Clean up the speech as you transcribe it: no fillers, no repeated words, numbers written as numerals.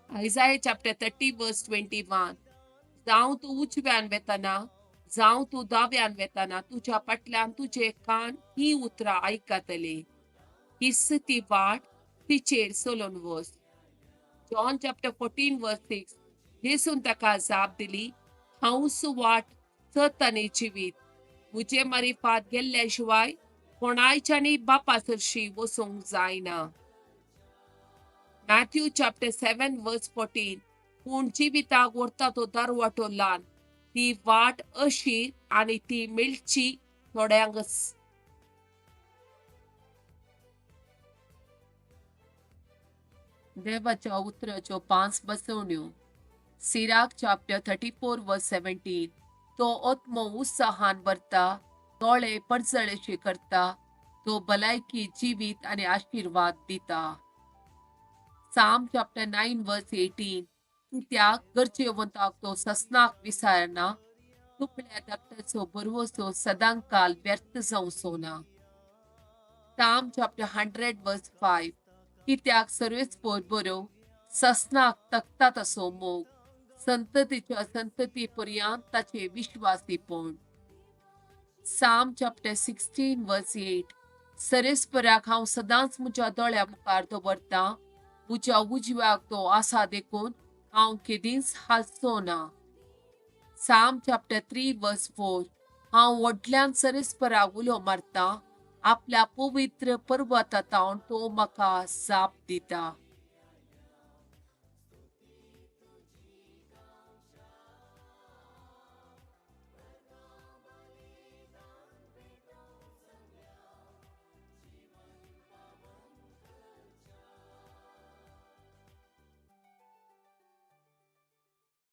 Isaiah chapter 30 verse 21. जावं तूं उजव्यान वेतना, जावं तूं दाव्यान वेतना, तुज्या फाटल्यान तुजे कान हीं उतरां आयकतले. हीच ती वाट, तिचेर चलून वच. John chapter 14 verse 6. जेसून ताका जाप दिली, हांवूच वाट, सत आनी जिवीत. म्हजे मारिफात गेल्ल्या शिवाय कोणायच्यानी बापा सरशी वचूंक जायना. Matthew chapter 7 verse 14. पूण जिविताक व्हरता तो दरवाटो ल्हान, ती वाट अशी आनी ती मेळची थोड्यांकच. देवाच्या उतराच्यो पांच बसवण्यो. Sirach chapter 34 verse 17. तो आत्मो उत्साहान भरता, दोळे परजळेशी करता, तो भलायकी, जिवीत आनी आशिर्वाद दिता. Psalm chapter 9 verse 18. कित्याक गरजेवंताक तो ससनाक विसारना, दुबळ्या धाकट्याचो भरवंसो सदांकाल व्यर्थ जावचो ना. Psalm chapter 100 verse 5. कित्याक सर्वेस्पर बरो, ससनाक तकता तसो मोग, संततीच्या संतती पर्यंत ताचे विश्वासीपण. Psalm chapter 16 verse 8. सरेस्पराक हांव सदांच म्हज्या दोळ्या मुखार दवरतां, म्हज्या उजव्याक तो आसा देखून हांव केदींच हालचो ना. Psalm chapter 3 verse 4. हांव व्हडल्यान सरेस्पराक उलो मारतां, आपल्या पवित्र पर्वता तावन तो म्हाका जाप दिता.